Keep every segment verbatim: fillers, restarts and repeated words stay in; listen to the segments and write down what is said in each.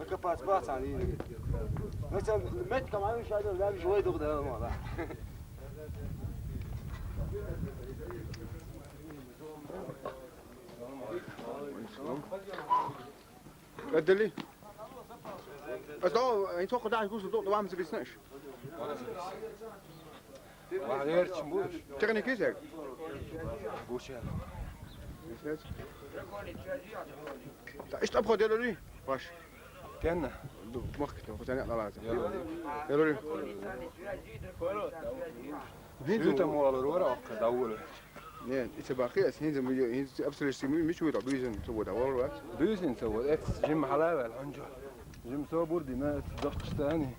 Копать бац, они. Мет каману шайда, да, живой дух да, мала. Адали. Ато, ин цо куда кус до вам забиснеш. Ва герч буш. Техникизер. Гуча. Та ишт абхо делори. Ваш. Тенна. Ду махк тен хотя не лаза. Делори. Делори. Ду там валор вара акка давуло. Не, иццабахъи ас, хӀинца ма ю, хӀинца абсалеш ма ю, мича вуйла, буьйзин ца вода, валлахӀи. Буьйзин ца вода, эц жим хьалаваьл хӀанжа. Жим собар дина, эц доккхачтани.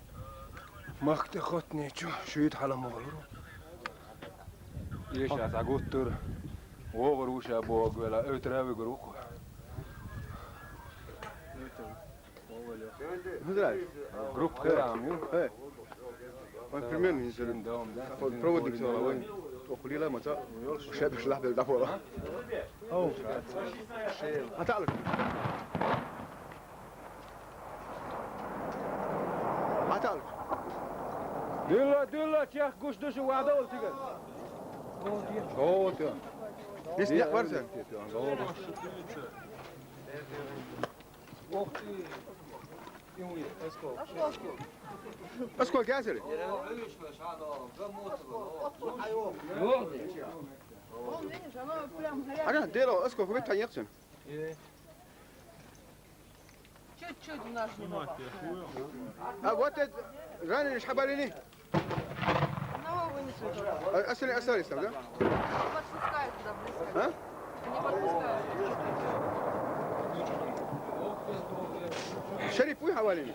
Махк тӀе хоттанечу, шуьйта хьала ма гӀолура. Эша сагуттар, вогӀур вуша богӀ вела, эвтара вигур вукху. Хазрай. Группа херам ю. Хе. Вай примерно не зелен. Проводник сала вай. Охулила маца. Шеб шлаб да пола. Ау. Атал. Атал. Дилла, дилла, чех гуш душу вадол тигар. О, тё. Здесь не варса. Ох ты. Аскол кясери? Ага, дело, аскол кубит таньяхсен. Чуть-чуть наш не попал. А вот это раненый шхабарини? Одного вынесли туда. А, остальные остались там, да? Не подпускают туда близко. А? Не подпускают. Шарип, уй, хавалини.